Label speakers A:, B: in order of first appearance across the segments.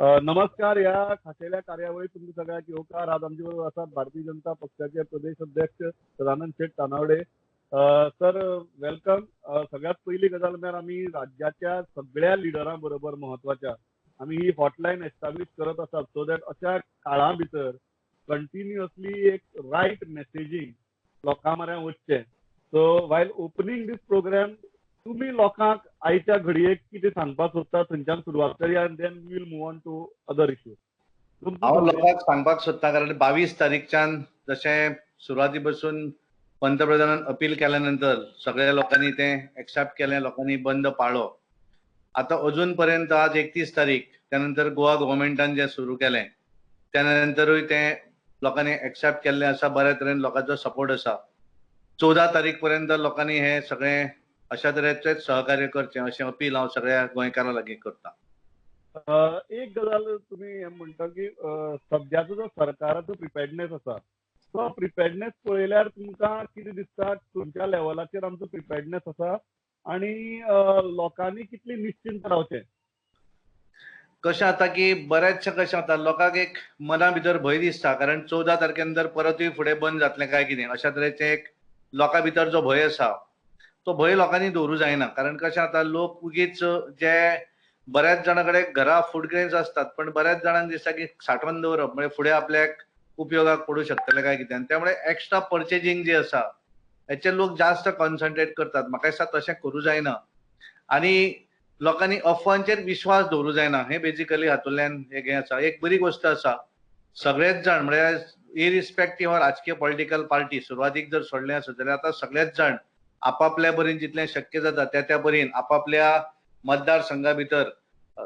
A: नमस्कार. ह्या खाशेल्या कार्यावळीत तुमकां सगळ्यांक येवकार. आज आमचे बरोबर आसात भारतीय जनता पक्षाचे प्रदेश अध्यक्ष सदानंद शेट तानावडे. Sir, welcome. सगळ्यात पयली गजाल म्हळ्यार आमी राज्याच्या सगळ्या लिडरां बरोबर म्हत्वाच्या आमी ही हॉटलायन एस्टाब्लीश करत आसात, सो that अशा काळा भितर कंटिन्युअसली एक रायट मेसेजींग लोकां म्हऱ्यान वचचें. So while opening this program तुमी लोकांक आयच्या घडयेक कितें सांगपाक सोदता, थंयच्यान सुरवात करया आनी then we will move on to other issue.
B: हांव लोकांक सांगपाक सोदता, कारण 22 तारीखच्यान जशें सुरवाती पासून पंतप्रधानान अपील केल्या नंतर सगळ्या लोकांनी तें एक्सेप्ट केलें, लोकांनी बंद पाळ्ळो. आतां अजून पर्यंत आज 31 तारीख, त्यानंतर गोवा गव्हर्मेंटान जें सुरू केलें त्या नंतरूय तें लोकांनी एक्सेप्ट केल्लें आसा, बऱ्या तरेन लोकांचो सपोर्ट आसा. 14 तारीख पर्यंत लोकांनी हें सगळें अशा तरेचेच सहकार्य करचें अशें अपील हांव सगळ्या गोंयकारां लागीं करता.
A: एक गजाल तुमी म्हणटा की सद्याचो जो सरकाराचो प्रिपेर्डनेस आसा तो प्रिपेर्डनेस पळयल्यार तुमकां कितें दिसता, खंयच्या लेवलाचेर आमचो प्रिपेर्डनेस आसा आनी लोकांनी कितली निश्चिंत रावचें?
B: कशें जाता की बरेचशें कशें जाता, लोकांक एक मना भितर भंय दिसता, कारण 14 तारखे नंतर परतूय फुडें बंद जातलें काय कितें अशा तरेचें एक लोकां भितर जो भंय आसा तो भंय लोकांनी दवरूं जायना. कारण कशें जाता, लोक उगीच जे बऱ्याच जाणां कडेन घरा फूड ग्रेन्स आसतात, पण बऱ्याच जाणांक दिसता की सांठोवन दवरप म्हणजे फुडें आपल्याक उपयोगाक पडूं शकतलें काय कितें, आनी त्यामुळे एक्स्ट्रा पर्चेजींग जी आसा हेचेर लोक जास्त कॉन्सन्ट्रेट करतात. म्हाका दिसता तशें करूं जायना आनी लोकांनी अफवांचेर विश्वास दवरूं जायना. हें बेजिकली हातूंतल्यान एक हें आसा. एक बरी गोश्ट आसा, सगळेच जाण म्हळ्यार इरिस्पेक्टीव ऑफ राजकीय पॉलिटिकल पार्टी सुरवातीक जर सोडलें आसत जाल्यार आतां सगळेच जाण आपापल्या परीन जितलें शक्य जाता त्या त्या परीन आपापल्या मतदारसंघा भितर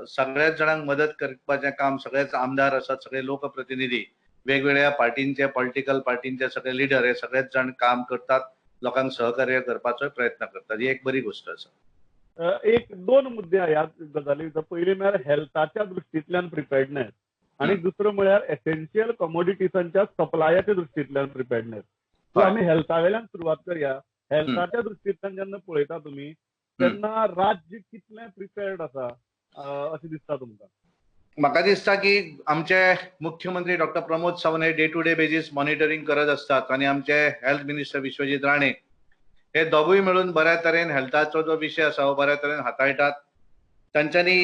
B: सगळ्याच जाणांक मदत करपाचें काम सगळेच आमदार आसात, सगळे लोकप्रतिनिधी, वेगवेगळ्या पार्टींचे पॉलिटिकल पार्टींचे सगळे लिडर हे सगळेच जाण काम करतात, लोकांक सहकार्य करपाचो प्रयत्न करतात. ही एक बरी गोश्ट आसा.
A: एक दोन मुद्दे ह्या गजाली भितर. पयलीं म्हळ्यार हेल्थाच्या दृश्टींतल्यान प्रिपेर्डनेस आनी दुसरो म्हळ्यार एसेन्शियल कमोडिटीजांच्या सप्लायाच्या दृश्टींतल्यान प्रिपेर्डनेस. सो आमी हेल्था वेल्यान सुरवात करया. हेल्थाच्या दृश्टींतल्यान जेन्ना पळयता तुमी तेन्ना राज्य कितलें प्रिपेर्ड आसा अशें दिसता तुमकां?
B: म्हाका दिसता की आमचे मुख्यमंत्री डॉक्टर प्रमोद सावंत हे day to day basis monitoring करत आसतात आनी आमचे हेल्थ मिनिस्टर विश्वजीत राणे हे दोगूय मेळून बऱ्या तरेन हेल्थाचो जो विशय आसा हो बऱ्या तरेन हाताळटात. तांच्यांनी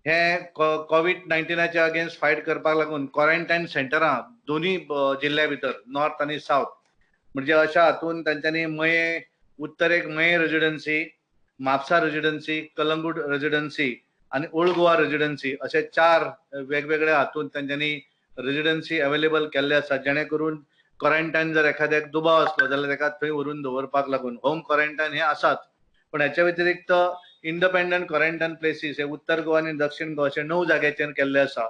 B: हे कोवीड-19 अगेन्स्ट फायट करपाक लागून क्वॉरंटायन सेंटरां दोनूय जिल्ल्या भितर नॉर्थ आनी सावथ म्हणजे अशा हातून तांच्यांनी मये उत्तरेक Mayem residency, Mapusa residency, Calangute residency आनी ओल्ड गोवा रेजिडन्सी अशे 4 वेगवेगळ्या हातून तांच्यांनी रेजिडन्सी अवेलेबल केल्ले आसा, जेणे करून क्वॉरंटायन जर एखाद्याक दुबाव आसलो जाल्यार ताका थंय व्हरून दवरपाक लागून होम क्वॉरंटायन हे आसाच, पण हेच्या व्यतिरिक्त इंडिपेंडंट क्वॉरंटायन प्लेसीस हे उत्तर गोवा आनी दक्षिण गोवा अशे 9 जाग्याचेर केल्ले आसा.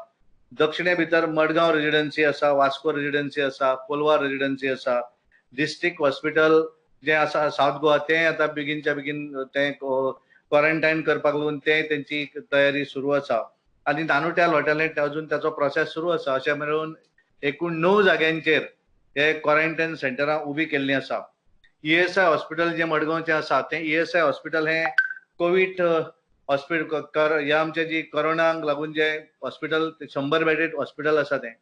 B: दक्षिणे भितर मडगांव रेजिडन्सी आसा, वास्को रेजिडन्सी आसा, कोलवा रेजिडन्सी आसा, डिस्ट्रिक्ट हॉस्पिटल जें आसा सावथ गोवा तें आतां बेगीनच्या बेगीन तें क्वॉरंटायन करपाक लागून तें तेंची तयारी सुरू आसा आनी नानुट्या हॉटेलांत अजून ताचो प्रोसेस सुरू आसा. अशें मेळून एकूण 9 जाग्यांचेर हे क्वॉरंटायन सेंटरां उबी केल्लीं आसा. ESI hospital जें मडगांवचें आसा तें ESI hospital हें कोवीड हॉस्पिटल ह्या आमचे जी कोरोनाक लागून जें हॉस्पिटल 100 बेडेड हॉस्पिटल आसा तें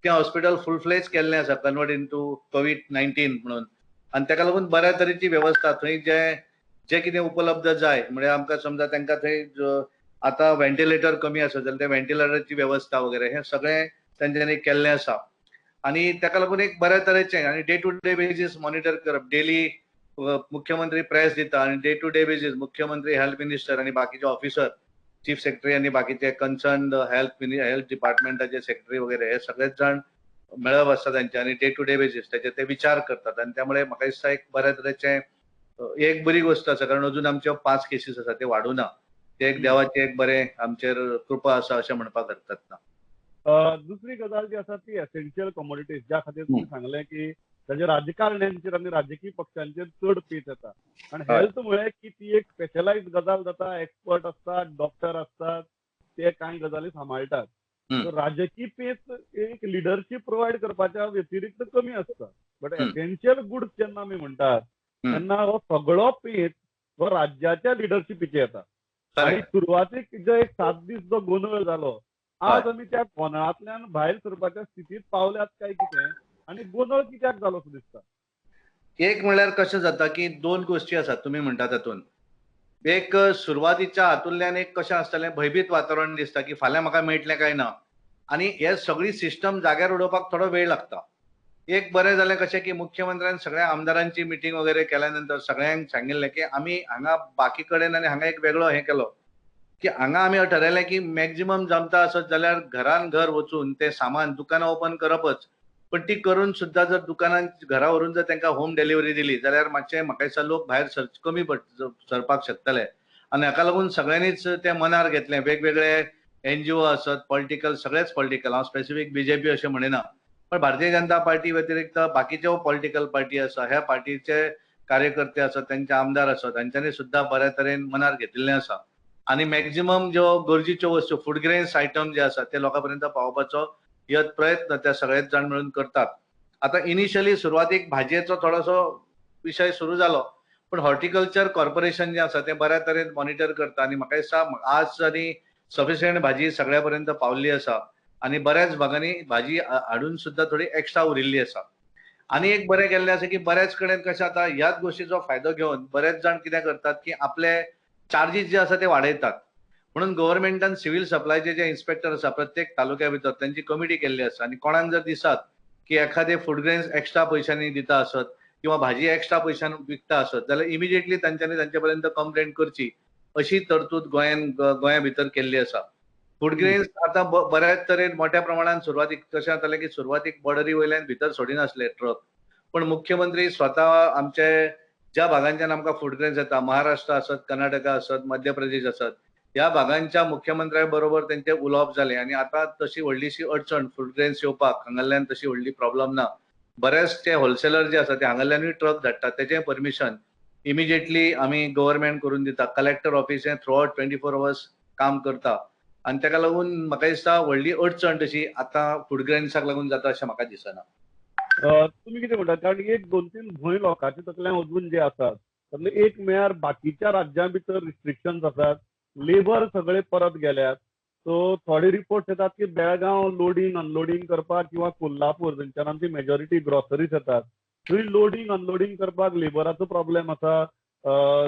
B: तें हॉस्पिटल फूल फ्लेज केल्लें आसा, कन्वर्ट इंटू कोवीड-19 म्हणून, आनी ताका लागून बऱ्या तरेची वेवस्था थंय जे जे कितें उपलब्ध जाय म्हणजे आमकां समजा तांकां थंय आतां व्हेंटिलेटर कमी आसा जाल्यार ते व्हेंटिलेटरची वेवस्था वगैरे हें सगळें तांच्यांनी केल्लें आसा आनी ताका लागून एक बऱ्या तरेचें आनी day to day basis monitor करप. डेली मुख्यमंत्री प्रेस दिता आनी डे टू डे बेजीस मुख्यमंत्री, हेल्थ मिनिस्टर आनी बाकीचे ऑफिसर, चीफ सेक्रेटरी आनी बाकीचे कन्सर्न हेल्थ डिपार्टमेंटाचे सेक्रेटरी वगैरे हे सगळेच जाण मेळप आसता तांचे आनी डे टू डे बेजीस ताचे ते विचार करतात आनी त्यामुळे म्हाका दिसता एक बऱ्या तरेचें एक बरी गोश्ट आसा, कारण अजून आमच्यो 5 केसीस आसा ते वाडूना, ते एक देवाचें एक बरें आमचेर कृपा आसा अशें म्हणपाक हरकत ना.
A: दुसरी गजाल जी आसा ती एसेन्शियल कमोडिटीज, ज्या खातीर तुमी सांगलें की ताजे राजकारण्यांचेर आनी राजकीय पक्षांचेर चड पेच येता आनी हेल्थ म्हळें की ती एक स्पेशलायज गजाल जाता, एक्सपर्ट आसतात, डॉक्टर आसतात, ते कांय गजाली सांबाळटात. राजकीय पेच एक लिडरशीप प्रोवायड करपाच्या व्यतिरिक्त कमी आसता, बट एसेन्शियल गुड्स जेन्ना आमी म्हणटात तेन्ना हो सगळो पेच हो राज्याच्या लिडरशिपीचेर येता. आनी सुरवातीक जो एक 7 दीस जो गोंदळ जालो आज आमी त्या गोंदळांतल्यान भायर सरपाच्या स्थितीत पावल्यात काय कितें आनी गोंदळ कित्याक जालो असो दिसता?
B: एक म्हणल्यार कशें जाता की दोन गोश्टी आसात तुमी म्हणटा तातूंत. एक सुरवातीच्या हातूंतल्यान एक कशें आसतलें भंयभीत वातावरण दिसता की फाल्यां म्हाका मेळटलें काय ना, आनी हे सगळी सिस्टम जाग्यार उडोवपाक थोडो वेळ लागता. एक बरें जालें कशें की मुख्यमंत्र्यान सगळ्या आमदारांची मिटींग वगैरे केल्या नंतर सगळ्यांक सांगिल्लें की आमी हांगा बाकी कडेन आनी हांगा एक वेगळो हें केलो की हांगा आमी ठरयलें की मॅक्झिमम जमता आसत जाल्यार घरान घर वचून तें सामान दुकानां ओपन करपच, पण ती करून सुद्दां जर दुकानान घरा व्हरून जर तांकां होम डिलिव्हरी दिली जाल्यार मातशें म्हाका दिसता लोक भायर कमी सरपाक शकतले. आनी हाका लागून सगळ्यांनीच तें मनार घेतलें. वेगवेगळे एनजीओ आसत, पॉलिटिकल, सगळेच पॉलिटिकल, हांव स्पेसिफीक बीजेपी अशें म्हणिना, पण भारतीय जनता पार्टी व्यतिरिक्त बाकीच्यो पॉलिटिकल पार्टी आसा, ह्या पार्टीचे कार्यकर्ते आसत, तांचे आमदार आसत, तांच्यांनी सुद्दां बऱ्या तरेन मनार घेतिल्लें आसा. आनी मॅक्झिमम ज्यो गरजेच्यो वस्तू फूड ग्रेन्स आयटम जे आसा ते लोकां पर्यंत पावोवपाचो प्रयत्न त्या सगळेच जाण मेळून करतात. आतां इनिशियली सुरवातीक भाजयेचो थोडोसो विशय सुरू जालो, पण हॉर्टिकल्चर कॉर्पोरेशन जें आसा तें बऱ्या तरेन मॉनिटर करता आनी म्हाका दिसता आज आनी सफिशियंट भाजी सगळ्या पर्यंत पावल्ली आसा आनी बऱ्याच भागांनी भाजी हाडून सुद्दां थोडी एक्स्ट्रा उरिल्ली आसा. आनी एक बरें केल्लें आसा की बऱ्याच कडेन कशें आतां ह्याच गोश्टीचो फायदो घेवन बरेच जाण कितें करतात की आपले चार्जीस जे आसा ते वाडयतात. म्हणून गव्हर्मेंटान सिव्हील सप्लायचे जे इन्स्पेक्टर आसा प्रत्येक तालुक्या भितर तांची कमिटी केल्ली आसा आनी कोणाक जर दिसत की एखादे फूड ग्रेन्स एक्स्ट्रा पयशांनी दिता आसत किंवा भाजी एक्स्ट्रा पयशान विकता आसत जाल्यार इमिजिएटली तांच्यांनी तांचे पर्यंत कंप्लेंट करची अशी तरतूद गोंया भितर केल्ली आसा. फूड ग्रेन्स आतां बऱ्याच तरेन मोठ्या प्रमाणान सुरवातीक कशें जातालें की सुरवातीक बॉर्डरी वयल्यान भितर सोडिनासले ट्रक, पण मुख्यमंत्री स्वता आमचे ज्या भागांच्यान आमकां फूड ग्रेन्स येता, महाराष्ट्र आसत, कर्नाटका आसत, मध्य प्रदेश आसत, ह्या भागांच्या मुख्यमंत्र्या बरोबर तेंचे उलोवप जालें आनी आतां तशी व्हडलीशी अडचण फूड ग्रेन्स येवपाक हांगासरल्यान तशी व्हडली प्रॉब्लम ना. बरेच ते होलसेलर जे आसा ते हांगासरल्यानूय ट्रक धाडटात, तेचें परमिशन इमिजिएटली आमी गव्हर्मेंट करून दिता. कलेक्टर ऑफिस हें थ्रू आवट 24 अवर्स काम करता आनी ताका लागून म्हाका दिसता व्हडली अडचण तशी आतां फूड ग्रेन्साक लागून जाता अशें म्हाका दिसना.
A: तुमी कितें म्हणटात? कारण एक दोन तीन भंय लोकांच्या तकल्यान अजून जे आसात त्यातले एक म्हळ्यार बाकीच्या राज्यां भितर रिस्ट्रिक्शन्स आसात, लेबर सगळे परत गेल्यात, सो थोडे रिपोर्ट्स येतात की बेळगांव लोडींग अनलोडींग करपाक किंवा कोल्हापूर थंयच्यान आमची मेजॉरिटी ग्रॉसरीज येतात थंय लोडींग अनलोडींग करपाक लेबराचो प्रॉब्लेम आसा,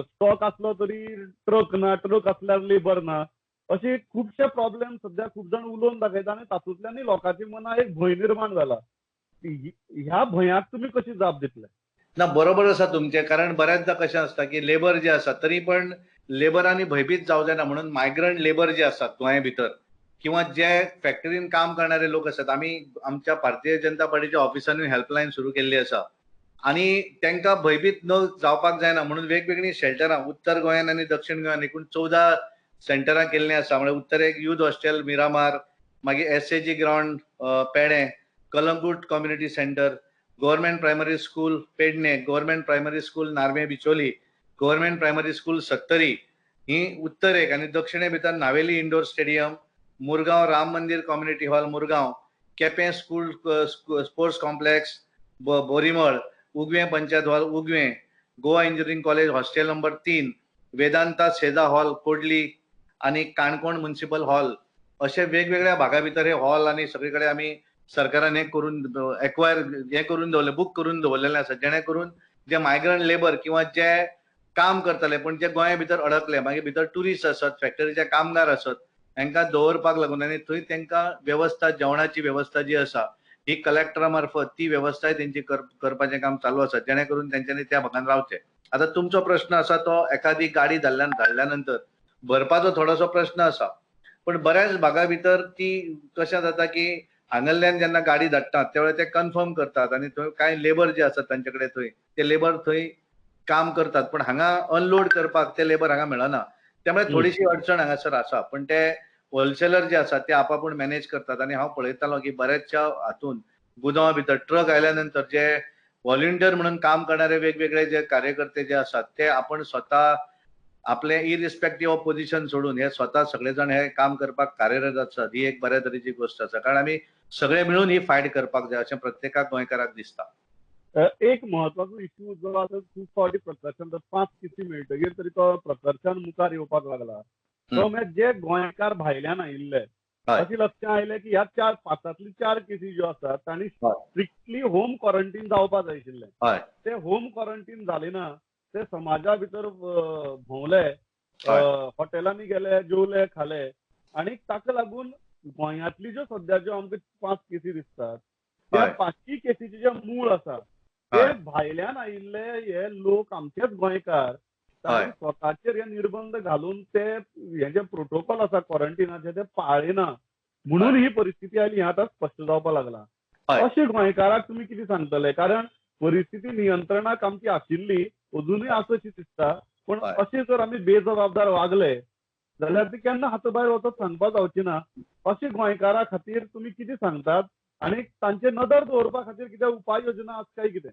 A: स्टॉक आसलो तरी ट्रक ना, ट्रक आसल्यार लेबर ना, अशे खुबशे प्रॉब्लेम सद्या खूब जाण उलोवन दाखयता आनी तातूंतल्यानूय लोकांच्या मनात एक भंय निर्माण जाला. ह्या भंयाक तुमी कशी जाप दितले?
B: ना, बरोबर आसा तुमचें, कारण बऱ्याचदा कशें आसता की लेबर जे आसा तरी पण लेबरांनी भंयभीत जावं जायना म्हणून मायग्रंट लेबर जे आसात गोंया भितर किंवा जे फॅक्टरीन काम करणारे लोक आसात, आमी आमच्या भारतीय जनता पार्टीच्या ऑफिसांनी हेल्पलायन सुरू केल्ली आसा आनी तांकां भंयभीत न जावपाक जायना म्हणून वेगवेगळीं शेल्टरां उत्तर गोंयान आनी दक्षिण गोंयान एकूण 14 सेंटरां केल्लीं आसा. म्हणजे उत्तरेक यूथ हॉस्टेल मिरामार, मागीर SAG ground Pedem, Calangute community centre, government primary school Pedne, government primary school Narve Bicholim, government primary school Sattari ही उत्तरेक आनी दक्षिणे भितर Navelim indoor stadium, Murgaon Ram Mandir community hall Murgaon, Quepem school sports complex Borimal, Ugve panchayat hall Ugve, Goa engineering college hostel number 3, Vedanta Seza hall Kodli आनी Canacona municipal hall अशे वेगवेगळ्या भागा भितर हे हॉल आनी सगळे कडेन आमी सरकारान हें करून एक्वायर हें करून दवरलें, बूक करून दवरलेलें आसा, जेणे करून जे मायग्रंट लेबर किंवा जे काम करतले पण जे गोंया भितर अडकले, मागीर भितर ट्युरिस्ट आसत, फॅक्टरीचे कामगार आसत, हांकां दवरपाक लागून आनी थंय तांकां वेवस्था, जेवणाची वेवस्था जी आसा ही कलेक्टरा मार्फत ती वेवस्थाय तेंची करपाचें काम चालू आसा, जेणे करून तेंच्यांनी त्या भागान रावचें. आतां तुमचो प्रश्न आसा तो एखादी गाडी धाडल्या नंतर भरपाचो थोडोसो प्रश्न आसा, पण बऱ्याच भागा भितर ती कशें जाता की हांगासरल्यान जेन्ना गाडी धाडटात त्या वेळार ते कन्फर्म करतात आनी थंय कांय लेबर जे आसात तांचे कडेन थंय ते लेबर थंय काम करतात, पण हांगा अनलोड करपाक ते लेबर हांगा मेळना, त्यामुळे थोडीशी अडचण हांगासर आसा. पण ते होलसेलर जे आसात ते आपापूण मॅनेज करतात आनी हांव पळयतालो की बऱ्याचशा हातून गुदांवा भितर ट्रक आयल्या नंतर जे व्हॉलंटियर म्हणून काम करणारे वेगवेगळे जे कार्यकर्ते जे आसात ते आपण स्वता आपले इरिस्पेक्टीव ऑफ पोझिशन सोडून हे स्वता सगळे जाण हे काम करपाक कार्यरत आसात. ही एक बऱ्या तरेची गोश्ट आसा, कारण आमी सगळे मिळून ही फायट करपाक जाय अशें प्रत्येकाक गोंयकाराक दिसता.
A: एक महत्वाचो इश्यू जो आतां खूब फावटी प्रकर्षान 5 किस्ती मेळटगीर तरी तो प्रकर्षान मुखार येवपाक लागला, तो म्हळ्यार जे गोंयकार भायल्यान आयिल्ले अशें लक्षां आयलें की ह्या 4-5 4 केसी ज्यो आसात तांणी स्ट्रिक्टली होम क्वॉरंटीन जावपा जाय आशिल्लें. ते होम क्वॉरंटीन जाले ना, ते समाजा भितर भोंवले, हॉटेलांनी गेले, जेवले, खाले आनी ताका लागून गोंयांतली ज्यो सद्या ज्यो आमकां 5 केसी दिसतात त्या 5 केसीचे जे मूळ आसा ते भायल्यान आयिल्ले हे लोक आमचेच गोंयकार, तांणी स्वताचेर हे निर्बंध घालून ते हे जे प्रोटोकॉल आसा क्वॉरंटिनाचे ते पाळिना म्हणून ही परिस्थिती आयली हें आतां स्पश्ट जावपाक लागला. अशें गोंयकाराक तुमी कितें सांगतले? कारण परिस्थिती नियंत्रणाक आमची आशिल्ली अजुनूय आसा अशी दिसता, पूण अशें जर आमी बेजबाबदार वागले जाल्यार ती केन्ना हाता भायर वचत सांगपा जावची ना. अशें गोंयकारा खातीर तुमी कितें सांगतात आनी तांचे नदर दवरपा खातीर कितें उपाय योजना आसा काय कितें?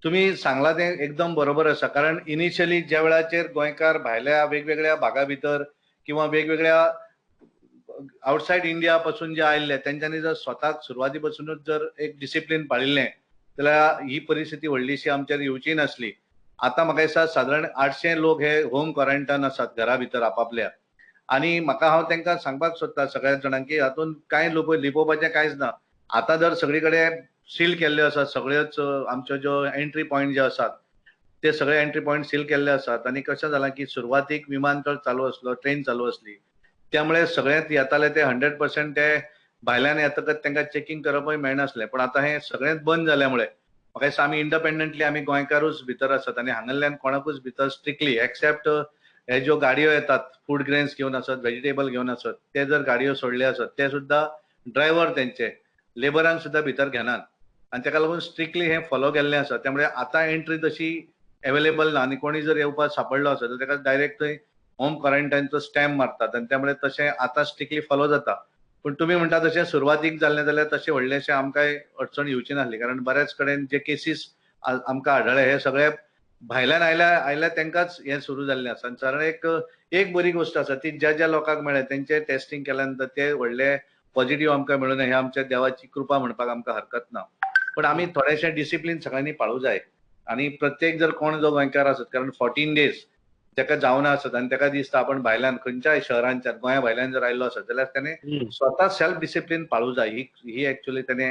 B: तुमी सांगला तें एकदम बरोबर आसा. कारण इनिशियली ज्या वेळाचेर गोंयकार भायल्या वेगवेगळ्या भागा भितर किंवा वेगवेगळ्या आउटसायड इंडिया पासून जे आयिल्ले तेंच्यांनी जर स्वताक सुरवाती पासूनच जर एक डिसिप्लीन पाळिल्लें जाल्यार ही परिस्थिती व्हडलीशी आमचेर येवची नासली. आतां म्हाका दिसता सादारण 800 लोक हे होम क्वॉरंटायन आसात घरा भितर आपापल्या. आनी म्हाका हांव तांकां सांगपाक सोदता सगळ्या जाणांक की हातूंत कांय लिपोवपाचें कांयच ना. आतां जर सगळी कडेन सील केल्ले आसात सगळ्योच आमच्यो ज्यो एंट्री पॉयंट जे आसात ते सगळे एंट्री पॉयंट सील केल्ले आसात. आनी कशें जालां की सुरवातीक विमानतळ चालू आसलो, ट्रेन चालू आसली, त्यामुळे सगळ्यांत येताले ते 100% ते भायल्यान येतकच तांकां चेकिंग करपय मेळनासलें. पण आतां हें सगळेंच बंद जाल्यामुळे म्हाका दिसता आमी इंडिपेंडंटली आमी गोंयकारूच भितर आसात आनी हांगासरल्यान कोणाकूच भितर स्ट्रिक्टली एक्सेप्ट हे ज्यो गाडयो येतात फूड ग्रेन्स घेवन आसत, व्हेजिटेबल घेवन आसत, ते जर गाडयो सोडले आसत ते सुद्दां ड्रायव्हर तेंचे लेबरांक सुद्दां भितर घेनात आनी ताका लागून स्ट्रिक्टली हें फॉलो केल्लें आसा. त्यामुळे आतां एंट्री तशी एवेलेबल ना आनी कोणी जर येवपाक सापडलो आसत जाल्यार ताका डायरेक्ट थंय होम क्वॉरंटायनचो स्टॅम्प मारतात आनी त्यामुळे तशें आतां स्ट्रिक्टली फॉलो जाता. पूण तुमी म्हणटा तशें सुरवातीक जाल्लें जाल्यार तशें व्हडलेशें आमकां अडचण येवची नासली. कारण बऱ्याच कडेन जे केसीस आमकां आढळ्ळे हे सगळे भायल्यान आयल्या तांकांच हें सुरू जाल्लें आसा. आनी सादारण एक बरी गोश्ट आसा ती ज्या ज्या लोकांक मेळ्ळे तेंचे टेस्टिंग केल्या नंतर ते व्हडले पॉझिटिव्ह आमकां मेळूं हे आमच्या देवाची कृपा म्हणपाक आमकां हरकत ना. पण आमी थोडेशें डिसिप्लीन सगळ्यांनी पाळूं जाय आनी प्रत्येक जर कोण जो गोंयकार आसत, कारण 14 डेज ताका जावना आसत आनी ताका दिसता आपण भायल्यान खंयच्याय शहरांच्यान गोंया भायल्यान जर आयिल्लो आसत जाल्यार तेणे स्वता सेल्फ डिसिप्लीन पाळूं जाय. ही एक्चुअली तेणे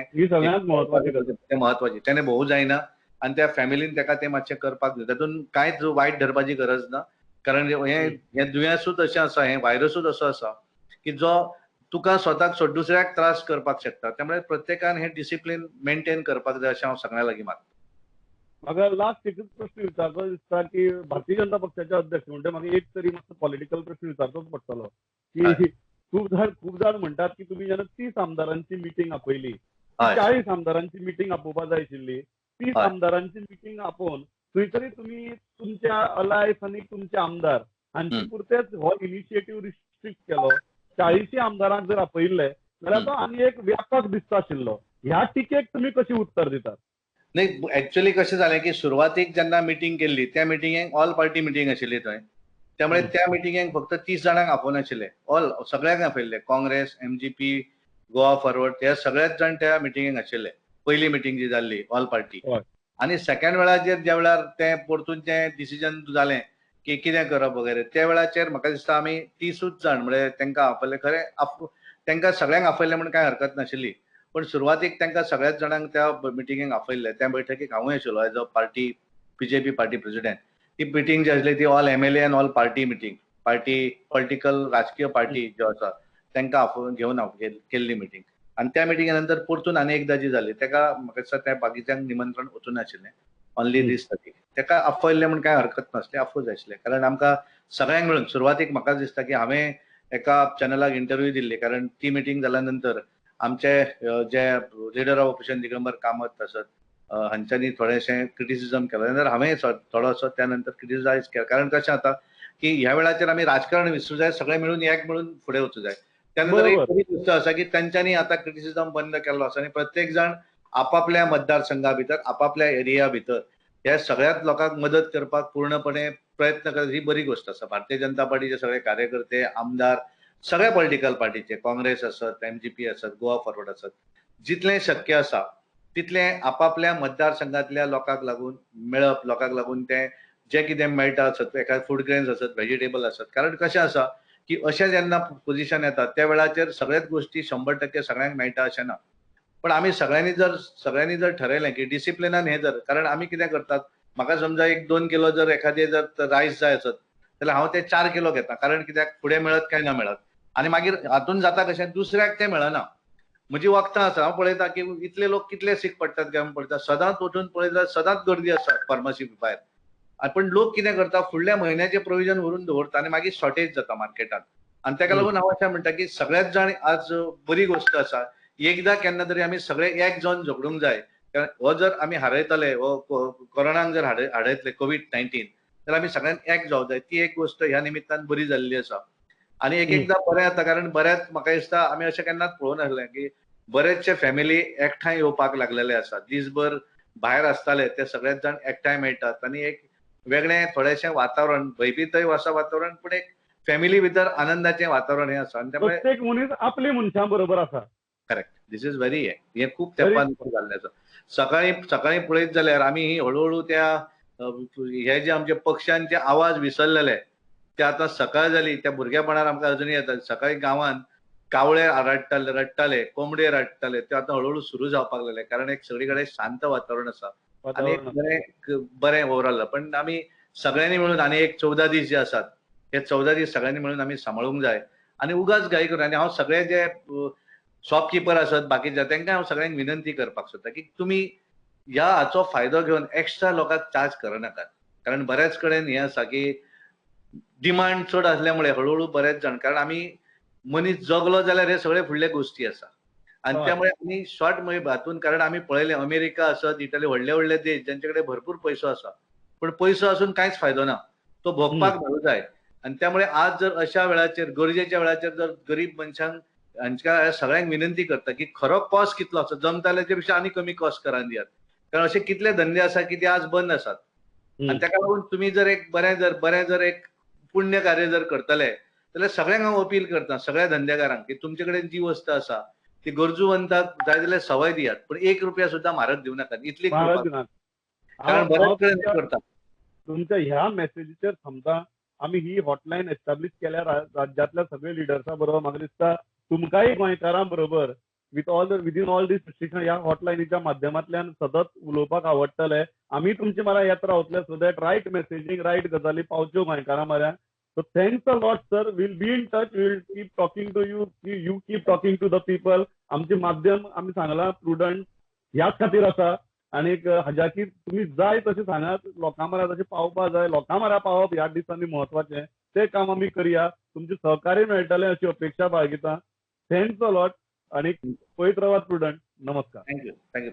B: महत्वाची, तेणे भोवू जायना आनी त्या फॅमिलीन ताका तें मातशें करपाक जाय. तातूंत कांयच वायट धरपाची गरज ना. कारण हें दुयेंसूच अशें आसा, हें व्हायरसूच असो आसा की जो तुका स्वताक सोड दुसऱ्याक त्रास करपाक शकता. त्यामुळे प्रत्येकान हे डिसिप्लीन मेंटेन करपाक जाय अशें हांव सगळ्यां लागीं मागता.
A: म्हाका लास्ट एकच प्रश्न विचारचो दिसता की भारतीय जनता पक्षाचे अध्यक्ष म्हणजे म्हाका एक तरी मातसो पॉलिटिकल प्रश्न विचारचोच पडटलो की खूब जाण म्हणटात की तुमी जेन्ना 30 आमदारांची मिटींग आपयली, 40 आमदारांची मिटींग आपोवपा जाय आशिल्ली, 30 आमदारांची मिटींग आपोवन थंय तरी तुमी तुमच्या अलायन्स आनी तुमचे आमदार हांचे पुरतेच हो इनिशिएटीव रिस्ट्रिक्ट केलो. 40 आमदारांक जर आपयिल्ले जाल्यार तो आनी एक व्यापक दिसता आशिल्लो. ह्या टिकेक तुमी कशी उत्तर दितात?
B: नाही, ऍक्च्युअली कशें जालें की सुरवातीक जेन्ना मिटींग केल्ली त्या मिटिंगेक ऑल पार्टी मिटींग आशिल्ली थंय, त्यामुळे त्या मिटिंगेक फक्त 30 जाणांक आपोवनाशिल्ले, ऑल सगळ्यांक आपयल्ले, काँग्रेस, एमजीपी, गोवा फॉरवर्ड हे सगळेच जाण त्या मिटिंगेक आशिल्ले. पयली मिटींग जी जाल्ली ऑल पार्टी. आनी सेकंड वेळाचेर ज्या वेळार तें परतून तें डिसिजन जालें की कितें करप वगैरे, त्या वेळाचेर म्हाका दिसता आमी 30 जाण म्हणजे तांकां आपयले. खरें तांकां सगळ्यांक आपयले म्हूण कांय हरकत नाशिल्ली, पण सुरवातीक तांकां सगळ्याच जाणांक त्या मिटिंगेक आपयल्ले. त्या बैठकीक हांवूय आशिल्लो as a party BJP party president. ती मिटींग जी आसली ती all MLA and all party meeting, party political राजकीय पार्टी ज्यो आसा तांकां आपोवन घेवन केल्ली मिटींग. आनी त्या मिटिंगे नंतर परतून आनी एकदां जी जाली ताका म्हाका दिसता त्या बाकीच्यांक निमंत्रण वचूं नाशिल्लें, ऑनली दीस थर्टी. ताका आपयल्लें म्हूण कांय हरकत नासली, आपोवंक जाय आशिल्लें. कारण आमकां सगळ्यांक मेळून सुरवातीक म्हाका दिसता की हांवें एका चॅनलाक इंटरव्यू दिल्ली, कारण ती मिटींग जाल्या नंतर आमचे जे leader of opposition Digambar Kamat आसत हांच्यांनी थोडेशें क्रिटिसिजम केलें, जाल्यार हांवें थोडोसो त्या नंतर क्रिटिसायज केलें. कारण कशें जाता की ह्या वेळाचेर आमी राजकारण विसरूं जाय, सगळें मेळून एक मेळून फुडें वचूं जाय. त्यानंतर एक बरी गोश्ट आसा की तांच्यांनी आतां क्रिटिसिजम बंद केल्लो आसा आनी प्रत्येक जाण आपापल्या मतदारसंघा भितर आपापल्या एरिया भितर ह्या सगळ्याच लोकांक मदत करपाक पूर्णपणे प्रयत्न करत, ही बरी गोश्ट आसा. भारतीय जनता पार्टीचे सगळे कार्यकर्ते, आमदार, सगळ्या पॉलिटिकल पार्टीचे, काँग्रेस आसत, एमजीपी आसत, गोवा फॉरवर्ड आसत, जितलें शक्य आसा तितलें आपापल्या मतदारसंघातल्या लोकांक लागून मेळप, लोकांक लागून तें जें कितें मेळटा आसत, एखादें फूड ग्रेन्स आसत, व्हेजिटेबल आसत. कारण कशें आसा की अशें जेन्ना पोझिशन येता त्या वेळाचेर सगळ्याच गोष्टी 100% सगळ्यांक मेळटा अशें ना. पण आमी सगळ्यांनी जर ठरयलें की डिसिप्लिनान हें जर, कारण आमी कितें करतात, म्हाका समजा 1-2 किलो जर एखादे जर रायस जाय आसत जाल्यार हांव ते 4 किलो घेता, कारण कित्याक फुडें मेळत काय ना मेळत, आनी मागीर हातून जाता कशें दुसऱ्याक तें मेळना. म्हजी वखदां आसा, हांव पळयता की इतले लोक कितले सीक पडटात काय म्हूण पळयता, सदांच वचून पळयत जाल्यार सदांच गर्दी आसा फार्मासी भायर. पण लोक कितें करता, फुडल्या म्हयन्याचें प्रोविजन व्हरून दवरता आनी मागीर शॉर्टेज जाता मार्केटात. आनी ताका लागून हांव अशें म्हणटा की सगळ्याच जाण आज बरी गोश्ट आसा, एकदां केन्ना तरी आमी सगळे एक जावन झगडूंक जाय. कारण हो जर आमी हारयतले, हो कोरोनाक जर हाडयतले कोवीड-19, जाल्यार आमी सगळ्यांक एक जावंक जाय. ती एक गोश्ट ह्या निमित्तान बरी जाल्ली आसा. आनी एक एकदां बरें जाता, कारण बऱ्याच म्हाका दिसता आमी अशें केन्नाच पळोवंक नासलें की बरेचशे फॅमिली एकठांय येवपाक लागलेले आसा. दीसभर भायर आसताले ते सगळेच जाण एकठांय मेळटात आनी एक वेगळें थोडेशें वातावरण, भंयभीतय आसा वातावरण, पूण एक फॅमिली भितर आनंदाचें वातावरण हें आसा. आनी त्यामुळे
A: प्रत्येक मनीस आपली मनशां बरोबर आसा.
B: करेक्ट, this is very हें खूब तेंपान जाल्लें आसा. सकाळीं सकाळीं पळयत जाल्यार आमी हळुहळू त्या हे जे आमचे पक्ष्यांचे आवाज विसरलेले ते आतां सकाळ जाली त्या भुरगेपणार आमकां अजुनूय येता. सकाळीं गांवांत कावळे रडटाले रडटाले, कोंबडे रडटाले, ते आतां हळुहळू सुरू जावपाक लागले, कारण एक सगळी कडेन शांत वातावरण आसा आनी एक बरें बरें ओवरऑल. पण आमी सगळ्यांनी मिळून आनी एक 14 दीस जे आसात हे 14 दीस सगळ्यांनी मिळून आमी सांबाळूंक जाय आनी उगाच घाई करून. आनी हांव सगळे जे शॉपकिपर आसत बाकीचे तांकां हांव सगळ्यांक विनंती करपाक सोदता की तुमी ह्या हाचो फायदो घेवन एक्स्ट्रा लोकांक चार्ज करनाकात, कारण बऱ्याच कडेन हें आसा की डिमांड चड आसल्या मुळे हळुहळू बरेच जाण, कारण आमी मनीस जगलो जाल्यार हे सगळे फुडले गोश्टी आसा. आनी त्यामुळे आमी शॉर्ट हातून, कारण आमी पळयलें अमेरिका आसत, इटली, व्हडले व्हडले देश ज्यांचे कडेन भरपूर पयसो आसा, पण पयसो आसून कांयच फायदो ना, तो भोगपाक मेळूं जाय. आनी त्यामुळे आज जर अशा वेळाचेर गरजेच्या वेळाचेर जर गरीब मनशांक हांच्या सगळ्यांक विनंती करता की खरो कॉस्ट कितलो आसा, जमता जाल्यार पेक्षा आनी कमी कॉस्ट करान दियात, कारण अशे कितले धंदे आसा की ते आज बंद आसात. आनी ताका लागून तुमी जर एक बरें जर बरें जर एक पुण्य कार्य जर करतले जाल्यार सगळ्यांक हांव अपील करता, सगळ्या धंदेकारांक की तुमचे कडेन जी वस्त आसा ती गरजूवंताक जाय जाल्यार सवाय दियात, पण 1 रुपया सुद्दां म्हारग दिवं नाकात, इतली कारण बऱ्याच कडेन करता.
A: तुमच्या ह्या मेसेजीचेर समजा आमी ही हॉटलायन एस्टाब्लीश केल्या राज्यांतल्या सगळे लिडर्सां बरोबर, म्हाका दिसता तुमकांय गोंयकारां बरोबर with all within all these restriction ह्या हॉटलायनीच्या माध्यमांतल्यान सतत उलोवपाक आवडटलें. आमी तुमचे मारा येत रावतले so that right messaging, right गजाली पावच्यो गोंयकारां म्हऱ्यान. So thanks a lot sir, we'll be in touch, we'll keep talking to you, you keep talking to the people. आमचे माध्यम आमी सांगलां प्रुडंट ह्याच खातीर आसा आनी हाज्या तुमी जाय तशें सांगात, लोकां म्हऱ्या तशें पावपा जाय, लोकां म्हऱ्या पावप ह्या दिसांनी म्हत्वाचें, तें काम आमी करया. तुमचें सहकार्य मेळटलें अशी अपेक्षा बाळगिता. Thanks a lot आनी पळयत रावात प्रुडंट. नमस्कार.
B: Thank you, thank you.